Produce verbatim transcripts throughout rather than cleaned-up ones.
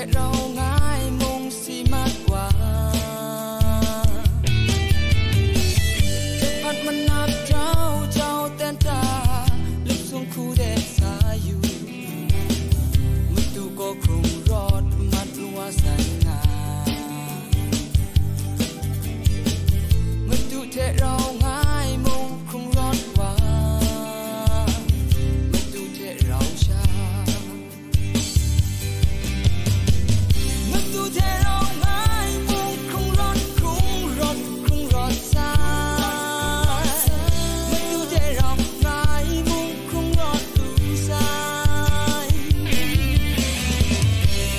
Rau ngai mung si mat wa, hpat manap jau jau ten ta, lup sung hku de sa yu, matu gaw hkrung rawt mat wa sai nga. Matu hte rau ngai mung hkrung rawt wa, matu hte rau sha. Matu hte rau ngai mung hkrung rawt, hkrung rawt, hkrung rawt sai. Matu hte rau ngai mung hkrung rawt lu sai.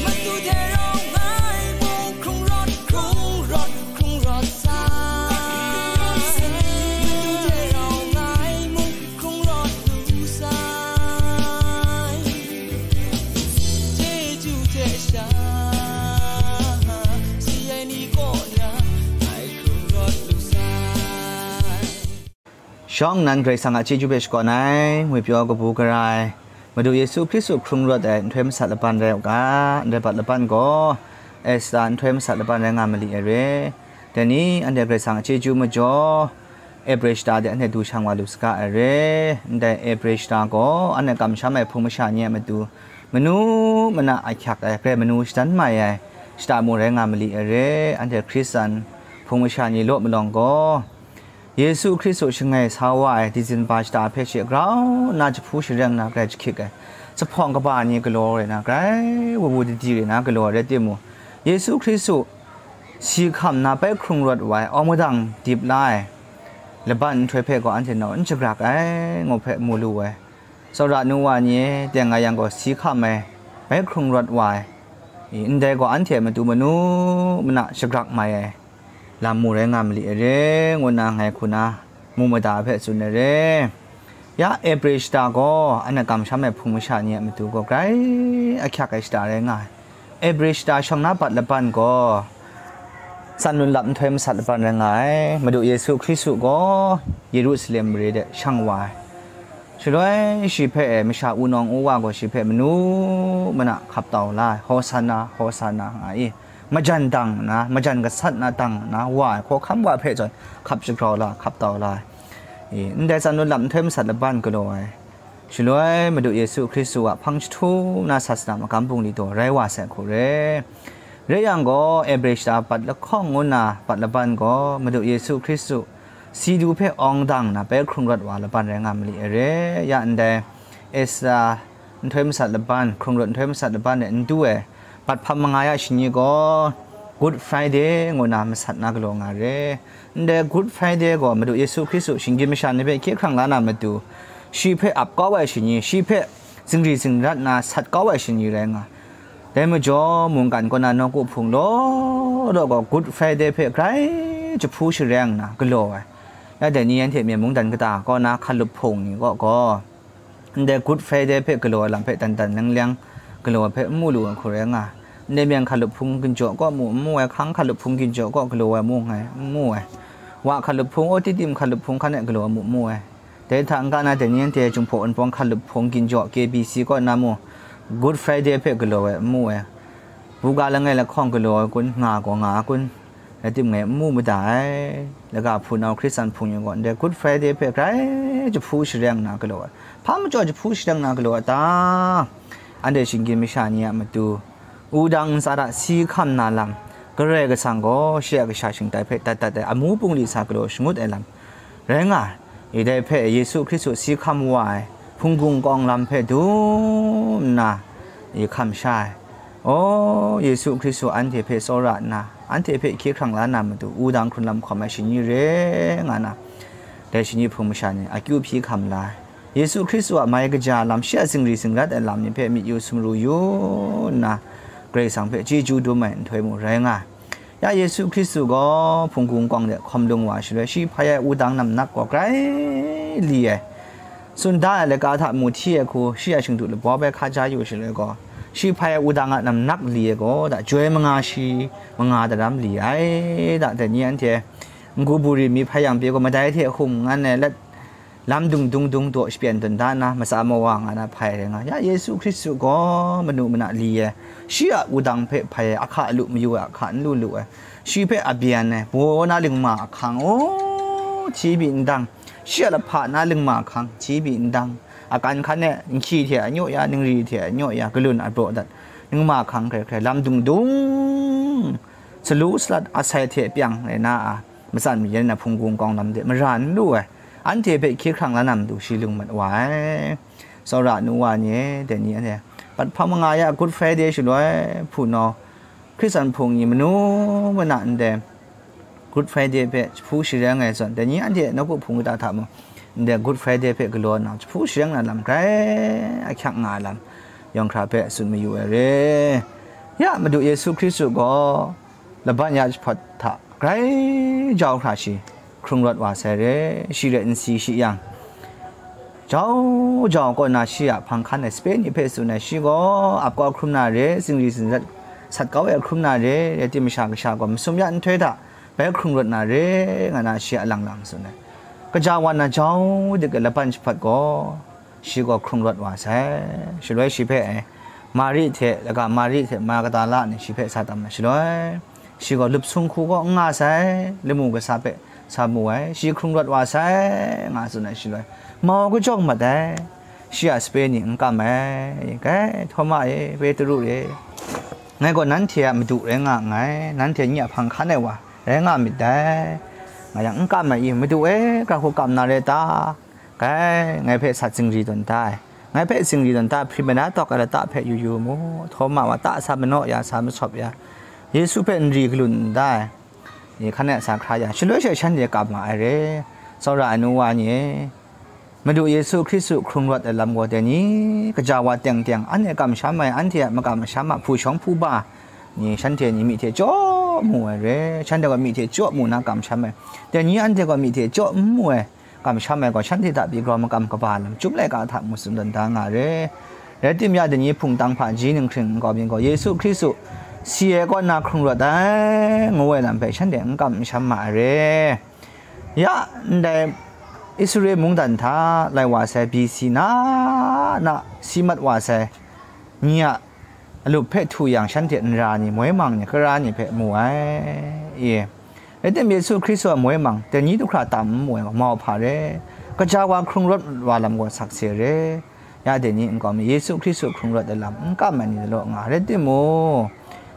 Matu hte rau ngai mung hkrung rawt, hkrung rawt, hkrung rawt sai. Matu hte rau ngai mung hkrung rawt lu sai. Chyeju hte sha, si ai ni kaw na, ngai hkrung rawt lu sai. Shawng nnan Karai Kasang a chyeju hpe shakawn ai, ngwi pyaw kabu gara ai, Madu Yesu Hkristu hkrung rawt ai nhtoi masat laban rai u ga, ndai bat laban gaw, Esta nhtoi masat laban rai nga mali ai re. Dai ni, anhte Karai Kasang a chyeju majaw, Ebre shata de anhte du shang wa lu saga ai re. Ndai Ebre shata gaw, anhte kamsham ai hpung masha ni a matu, manu mana ahkyak ai, grai manu shadan mai ai, shata mung rai nga mali ai re. Anhte Hkristan hpung masha ni law malawng gaw, Yesu Hkristu shangai sa wa ai dizinba shata hpe she grau nna jahpu shareng na grai jahkyik ai, jahpawng kaba ni galaw rai na, grai wuwu didi rai na galaw ai rai timung, Yesu Hkristu si hkam na bai hkrung rawt wa ai, awng madang dip la ai laban nhtoi hpe gaw anhte nau n shagrak ai, ngu hpe mu lu ai. Tsawra nu wa ni e, teng nga yang gaw, si hkam ai, bai hkrung rawt wa ai, i, ndai gaw anhte a matu manu mana shagrak mai ai lam mu rai nga mali ai re, ngu nna ngai hku na mu mada ai hpe tsun ai re. Ya Ebre shata gaw, anhte kamsham ai hpung masha ni a matu gaw grai ahkyak ai shata rai nga ai. Ebre shata shawng na bat laban gaw, tsan lun lap nhtoi masat laban rai nga ai. Madu Yesu Hkristu gaw Yerusalem mare de shang wa ai. Shaloi shi hpe e masha wunawng uwa gaw shi hpe manu mana hkap tau la ai, Hosana, Hosana nga i, majan dang nna, majan gasat na dang nna wa ai, hkawhkam wa hpe zawn hkap shagrau la, hkap tau la ai. I, ndai tsan lun lap nhtoi masat laban galaw ai. Shaloi Madu Yesu Hkristu a hpang jahtum na sasana magam bungli daw rai wa sai hku re. Rai yang gaw, Ebre shata bat lahkawng ngu nna bat laban gaw, Madu Yesu Hkristu si du hpe awng dang na bai hkrung rawt wa laban rai nga mali ai re. Ya ndai Esta nhtoi masat laban, hkrung rawt nhtoi masat laban de n du ai, bat hpam manga ya shani gaw Good Friday ngu na masat na galaw nga re. Ndai Good Friday gaw Madu Yesu Hkristu shinggyim masha ni hpe hkye hkrang la na matu, shi hpe ap kau ai shani, shi hpe zingri zingrat na sat kau ai shani rai nga. Dai majaw, mungkan kaw na nawku hpung law law gaw Good Friday hpe grai jahpu shareng nna galaw ai. Ya dai ni anhte Myen mungdan kata kaw na hkalup hpung ni kaw gaw, ndai Good Friday hpe galaw ai lam hpe dan dan leng leng galaw ai hpe n mu lu ai hku rai nga. Ndai myen hkalup hpung ginjaw kaw mu n mu ai, hkang hkalup hpung ginjaw kaw galaw ai mu nngai n mu ai. Wa hkalup hpung, O T T M hkalup hpung hkan e galaw ai mu n mu ai. Dai hta n-ga na dai ni anhte Jinghpaw Wunpawng hkalup hpung ginjaw K B C kaw na mu, Good Friday hpe galaw ai n mu ai. Buga langai lahkawng galaw ai kun, nga gaw nga ai kun, rai timung, ngai n mu mada ai. Laga hpunau Hkristan hpung yu gaw, ndai Good Friday hpe grai jahpu shareng nna galaw ai. Hpa majaw jahpu shareng nna galaw ai ta? Anhte shinggyim masha ni a matu, wudang ntsa hta si hkam na lam, Karai Kasang gaw shi a kasha shingtai hpe dat dat ai amu bungli sa galaw shangut ai lam rai nga ai. Dai hpe Yesu Hkristu si hkam wa ai hpunggung kawng lam hpe dum nna, i hkam sha ai. Aw, Yesu Hkristu anhte hpe tsawra nna, anhte hpe hkye hkrang la na matu, wudang hkrun lam hkawm ai shani re nga na, dai shani hpung masha ni akyu hpyi hkam la ai. Yesu Hkristu a mai kaja lam, shi a zingri zingrat ai lam ni hpe myit yu sumru yu nna, Karai Kasang hpe chyeju dum ai nhtoi mung rai nga ai. Ya Yesu Hkristu gaw hpunggung kawng de hkawm lung wa ai shaloi, shi hpai ai wudang namnak gaw grai li ai. Tsun da ai laika hta mu hti ai hku, shi a shingdu labaw bai hka ja yu shaloi gaw, shi hpai ai wudang a namnak li ai gaw, da joi manga shi manga daram li ai, da dai ni anhte N G U buri mi hpai yang pyi gaw, madai hte hkum ngan ai let, lam dung dung dung daw shapyan dun da na, matsa mawa nga na hpai rai nga. Ya Yesu Hkristu gaw manu mana li ai, shi a wudang hpe hpai ai, ahka lu mayu ai, ahka n lu lu ai, shi hpe a byan ai, baw na lingma ahkang, o, hti bi n dang, shi a lahpa na lingma ahkang, hti bi n dang, akan hkan e, nhki hte a nyaw ya, ningri hte a nyaw ya, galun a braw dat, lingma ahkang hkrai hkrai, lam dung dung, salu salat asai hte pyang rai na a, matsan mayan na hpunggung kawng lam de mara n lu ai, anhte hpe hkye hkrang la na matu shi lung mat wa ai. Tsawra nu wa ni e, dai ni anhte, pat hpang manga ya Good Friday shaloi, hpunau, Hkristan hpung ni manu mana ndai Good Friday hpe jahpu shareng ai zawn, dai ni anhte nawku hpung kata hta mung, ndai Good Friday hpe galaw nna, jahpu shareng na lam grai ahkyak nga ai lam, yawng hkra hpe tsun mayu ai re. Ya Madu Yesu Hkristu gaw laban ya jahpawt hta grai jau hkra shi hkrung rawt wa sai re, shi rai nsi shi yang, jau jau kaw na shi a hpang hkan ai sape ni hpe tsun ai, shi gaw ap kau hkrum na re, zingri zingrat sat kau ai hkrum na re, rai tim masha kasha gaw masum ya nhtoi hta bai hkrung rawt na re, nga na shi a lang lang tsun ai. Kaja wa na jau dik ai laban jahpawt gaw, shi gaw hkrung rawt wa sai. Shaloi shi hpe, Mari hte, laga Mari hte Magdala ni shi hpe sa tam ai shaloi, shi gaw lup sung hku kaw n nga sai, lamu kasa hpe sa mu ai, shi hkrung rawt wa sai, nga tsun ai shaloi, mau kajawng mat ai, shi a sape ni n kam ai, kai, Htawma e, Petru e, ngai gaw nanhte a Madu rai nga nngai, nanhte nye a hpang hkan ai wa rai nga myit dai, nga yang n kam ai i, Madu e, gara hku kam na re ta? Kai, ngai hpe sat zingri tawn da ai, ngai hpe zingri tawn da, hprim ai na tawk ai lata hpe yu yu mu, Htawma wa ta sa manaw ya, sa masawp ya, Yesu hpe nri galun n da ai, ni hkan e sa hkra ya, shaloi she shanhte kam nga ai re. Tsawra ai nu wa ni e, Madu Yesu Hkristu hkrung rawt ai lam gaw dai ni, kaja wa teng teng anhte kamsham ai, anhte a makam masham a hpu shawng hpu ba ni, shanhte ni myi hte chyaw mu ai re, shanhte gaw myi hte chyaw mu na kamsham ai, dai ni anhte gaw myi hte chyaw n mu ai, kamsham ai gaw shanhte hta pyi grau makam kaba lam chyum laika hta mu tsun tawn da nga re. Rai tim ya, dai ni hpung tang hpaji ninghkring nkau mi gaw Yesu Hkristu si ai kaw nna hkrung rawt ai, ngu ai lam hpe shanhte n kam n sham ma ai re. Ya, ndai Israel mungdan hta lai wa sai B C na na si mat wa sai ni a alup hpe htu yang, shanhte nra ni, moi mang ni, kara ni hpe mu ai. I, rai tim, Yesu Hkristu a moi mang, dai ni du hkra tam n mu ai, mau hpa re, kaja wa hkrung rawt wa lam gaw sakse re. Ya dai ni nkau mi, Yesu Hkristu hkrung rawt ai lam n kam ai ni law nga, rai timung,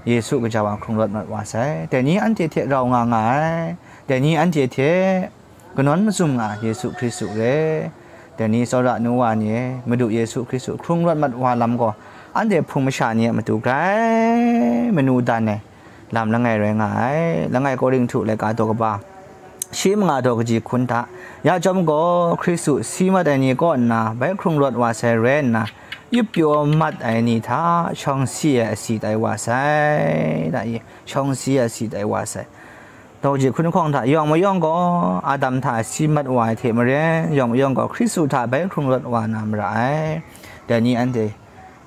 Yesu kaja wa hkrung rawt mat wa sai. Dai ni anhte hte rau nga nga ai, dai ni anhte hte kanawn mazum nga ai Yesu Hkristu re. Dai ni tsawra nu wa ni e, Madu Yesu Hkristu hkrung rawt mat wa lam gaw, anhte hpung masha ni a matu grai manu dan ai lam langai rai nga ai. Langai Korinhtu laika daw kaba shi manga daw kaji hkun hta, ya chyawm gaw, Hkristu si mat ai ni kaw nna bai hkrung rawt wa sai rai nna, yup pyaw mat ai ni hta shawng si ai asi tai wa sai, da i, shawng si ai asi tai wa sai. Daw kaji hkun hkawng hta, yawng mayawng gaw Adam hta si mat wa ai hte maren, yawng mayawng gaw Hkristu hta bai hkrung rawt wa na mara ai. Dai ni anhte,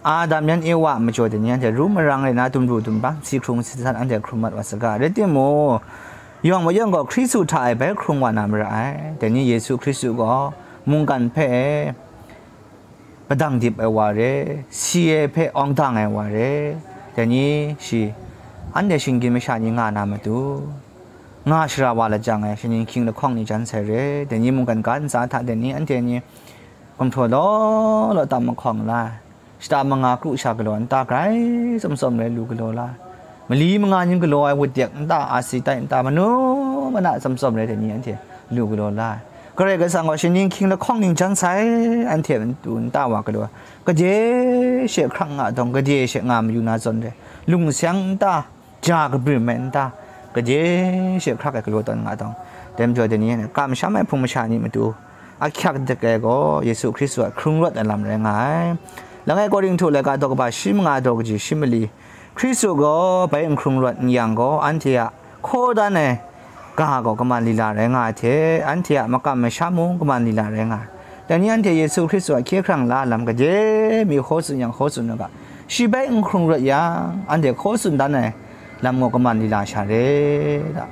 Adam yan Ewa a majaw dai ni anhte ru marang rai na, dumru dumbang, si hkrung si san anhte hkrum mat wa saga. Rai timung, yawng mayawng gaw Hkristu hta e bai hkrung wa na mara ai. Dai ni Yesu Hkristu gaw mungkan hpe padang dip ai wa re, si ai hpe awng dang ai wa re. Dai ni shi, anhte shinggyim masha ni nga na matu, nga shara wa lajang ai shaning hkying lahkawng ni jan sai re. Dai ni mungkan ga ntsa hta dai ni anhte ni gumhpraw law law tam mahkawng la, shata manga kru sha galaw nta grai tsawm tsawm rai lu galaw la, mali manga ning galaw ai wut yak nta, asi tai nta, manu mana tsawm tsawm rai dai ni anhte lu galaw la ai. Karai Kasang gaw shaning hkying lahkawng ning jan sai, anhte matu nta wa galaw ai. Gade she hkrak nga dawng, gade she nga mayu na zawn re, lung seng nta, ja kabrim ai nta, gade she hkrak ai galaw tawn nga dawng, dai majaw dai ni kamsham ai hpung masha ni matu ahkyak dik ai gaw Yesu Hkristu a hkrung rawt ai lam rai nga ai. Langai Korinhtu laika daw kaba shi manga daw kaji shi mali, Hkristu gaw bai n hkrung rawt n yang gaw, anhte a hkaw dan ai ga gaw kaman lila rai nga ai hte, anhte a makam masham mung kaman lila rai nga ai. Dai ni anhte Yesu Hkristu a hkye hkrang la lam gade mi hkaw tsun yang hkaw tsun u ga, shi bai n hkrung rawt yang, anhte hkaw tsun dan ai lam gaw kaman lila sha re, da.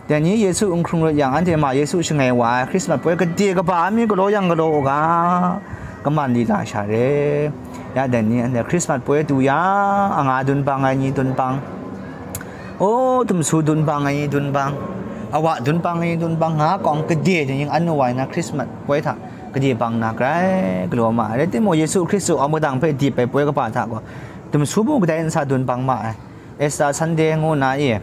Dai ni Yesu n hkrung rawt yang, anhte ma Yesu shangai wa ai Hkrismat poi gade kaba mi galaw yang galaw u ga, kaman lila sha re. Ya dai ni anhte Hkrismat poi du yang, anga dun bang ai ni dun bang, o, dumsu dun bang ai ni dun bang, awa dun bang ai ni dun bang, nga kawng gade ning an nu wa na Hkrismat poi hta gade bang na grai galaw ma ai. Rai timung, Yesu Hkristu awng padang hpe dip ai poi kaba hta gaw, dumsu mung kadai nsa dun bang ma ai. Easter Sunday ngu na e,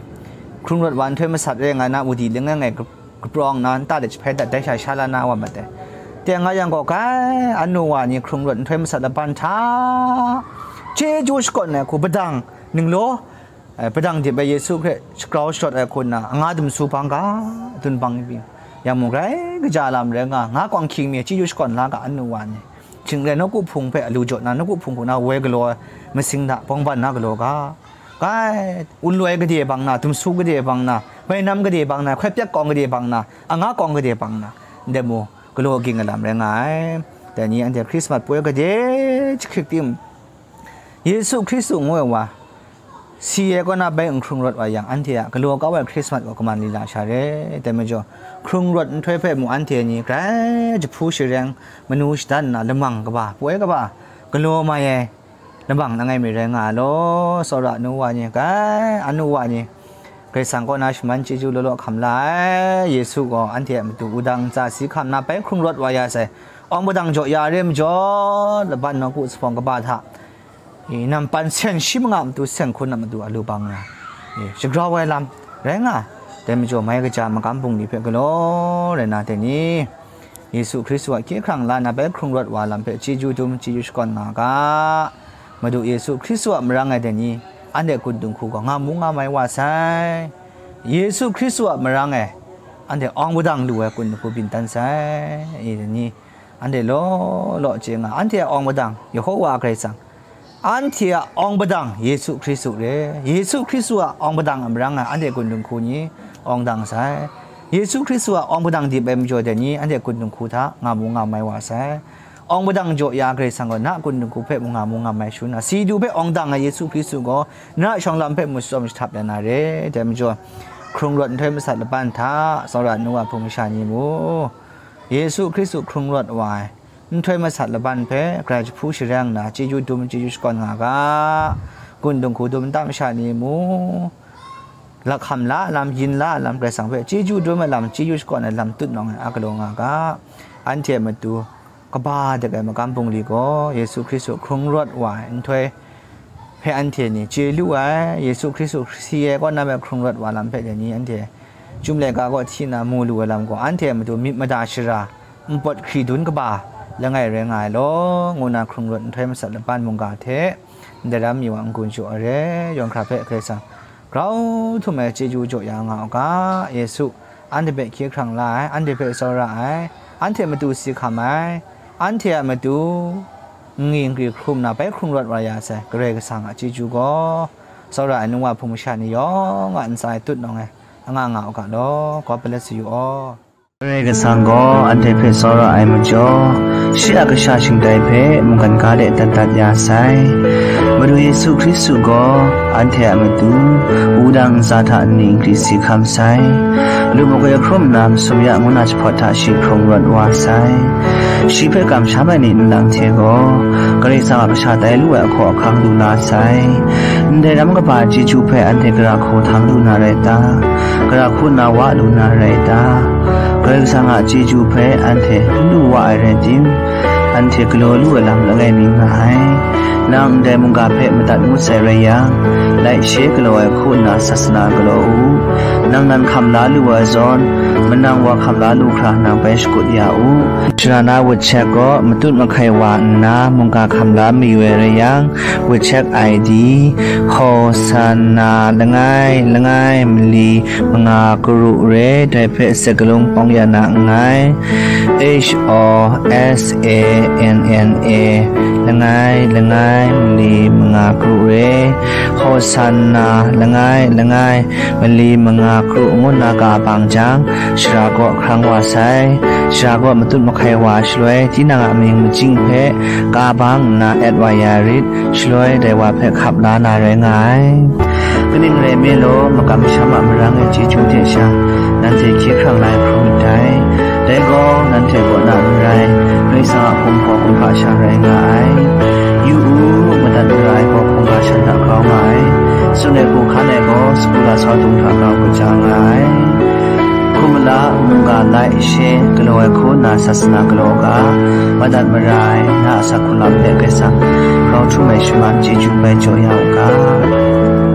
hkrung rawt wa nhtoi masat rai nga na, wudi langai ngai kaprawng na, nta de jahpai dat dai sha sha la na wa mat ai. Teng nga yang gaw, kai, anu wa ni hkrung rawt nhtoi masat laban hta, chyeju shakawn ai hku padang ninglaw, eh, padang dip ai Yesu hpe shagrau sharawt ai hku nna, anga dumsu bang ga, dun bang mi, yang mung rai kaja lam rai nga, nga kawng hkying mi chyeju shakawn la ga, anu wa ni. Shing rai nawku hpung hpe alu jaw na, nawku hpung hku na woi galaw ai masing hta bawng ban na galaw ga, kai, unloi gade bang na, dumsu gade bang na, bainam gade bang na, hkoi pyat kawng gade bang na, anga kawng gade bang na, ndai mu galaw ging ai lam rai nga ai. Dai ni anhte Hkrismat poi gade jahkrik tim, Yesu Hkristu ngu ai wa, si ai kaw na bai n hkrung rawt wa yang, anhte a galaw kau ai Hkrismat gaw kaman lila sha re. Dai majaw, hkrung rawt nhtoi hpe mu anhte ni grai jahpu shareng, manu shadan nna lamang kaba, poi kaba, galaw mai ai lamang langai mi rai nga ai law, tsawra anu wa ni, kai, anu wa ni, Karai Kasang kaw na shaman chyeju law law hkam la ai. Yesu gaw anhte a matu wudang ntsa si hkam na bai hkrung rawt wa ya sai, awng padang jaw ya re majaw, laban nawku zuphpawng kaba hta, i, nampan sen shi manga matu sen hkun a matu alu bang na, i, shagrau ai lam rai nga, dai majaw mai kaja magam bungli hpe galaw rai na, dai ni, Yesu Hkristu a hkye hkrang la na bai hkrung rawt wa lam hpe chyeju dum, chyeju shakawn nga ga. Madu Yesu Hkristu a marang e dai ni, anhte kun dinghku gaw nga mu nga mai wa sai. Yesu Hkristu a marang e anhte awng padang lu ai kun dinghku byin dan sai. I dai ni, anhte law law chye nga, anhte a awng padang, Yehowa Karai Kasang, anhte a awng padang Yesu Hkristu re. Yesu Hkristu a awng padang a marang e anhte kun dinghku ni awng dang sai. Yesu Hkristu a awng padang dip ai majaw dai ni, anhte kun dinghku hta nga mu nga mai wa sai. Awng padang jaw ya Karai Kasang gaw na kun dinghku hpe mu nga mu nga mai shu na, si du hpe awng dang ai Yesu Hkristu gaw na shawng lam hpe mu tsawm jahtap ya na re. Dai majaw, hkrung rawt nhtoi masat laban hta, tsawra nu wa hpung masha ni mu, Yesu Hkristu hkrung rawt wa ai nhtoi masat laban hpe grai jahpu shareng nna, chyeju dum, chyeju shakawn nga ga, kun dinghku dum nta masha ni mu, lahkam la lam, yin la lam, Karai Kasang hpe chyeju dum ai lam, chyeju shakawn ai lam tut nawng ai a galaw nga ga. Anhte a matu kaba dek ai magam bungli gaw, Yesu Hkristu hkrung rawt wa ai nhtoi hpe anhte ni chye lu ai. Yesu Hkristu si ai kaw na me hkrung rawt wa lam hpe dai ni anhte Chyum laika kaw hti na mu lu ai lam gaw, anhte a matu myit mada shara npawt hkri dun kaba langai rai nga ai law, ngu na hkrung rawt nhtoi masat laban mungga hte ndai ram mi wa n-gun jaw ai re. Yawng hkra hpe Karai Kasang grau htum ai chyeju jaw ya nga u ga. Yesu, anhte hpe hkye hkrang la ai, anhte hpe tsawra ai, anhte matu si hkam ai, anhte a matu n-, ngingri hkrum na bai hkrung rawt wa ya sai Karai Kasang a chyeju gaw, tsawra ai nu wa hpung masha ni yawng a ntsa e tut nawng ai, anga nga u ga law, God bless you all. Karai Kasang gaw anhte hpe tsawra ai majaw, shi a kasha shingtai hpe mungkan ga de dat dat ya sai. Madu Yesu Hkristu gaw anhte a matu wudang ntsa hta nni nkri si hkam sai. Lu makoi hkrum nna masum ya ngu na jahpawt hta shi hkrung rawt wa sai. Shi hpe kamsham ai ni nlang hte gaw, Karai Kasang a kasha tai lu ai ahkaw ahkang lu la sai. Ndai ram kaba chyeju hpe anhte gara hku htang lu na rai ta? Gara hku nna wa lu na rai ta? Karai Kasang a chyeju hpe anhte n lu wa ai rai tim, anhte galaw lu ai lam langai mi nga ai. Nang ndai mungga hpe madat ngut sai rai yang, laishe galaw ai hku nna sasana galaw u. Nang nan hkam la lu ai zawn, manang wa hkam la lu hkra nang bai shakut ya u. Shana na WeChat gaw matut mahkai wa nna mungga hkam la mayu ai rai yang, WeChat I D, Hosanna langai langai mali manga karu re, dai hpe sakalung pawng ya na nngai. H O S A N N A langai langai mali manga karu re, Hosanna langai langai mali manga karu ngu na ga bang jang, shara gaw hkrang wa sai. Shara gaw matut mahkai wa shaloi, tinang a mying majing hpe ga bang nna et wa ya rit, shaloi dai wa hpe hkap la na rai nga ai. Kaning rai nme law, makam masham a marang e chyeju hte sha, nanhte hkye hkrang lai hkrum myit dai. Dai gaw, nanhte kaw na n rai, Karai Kasang a hpung hpaw kumhpa sha rai nga ai. Yu u, madat mara ai gaw hkungga shan hta grau nga ai. Tsun ai hku hkan ai gaw, sagu lasau dung hta grau kaja nga ai. Hkum mala, mungga, lai, she, galaw ai hku nna sasana galaw ga, madat mara ai, na a asak hku lam hpe Karai Kasang grau htum ai shaman chyeju bai jaw ya u ga.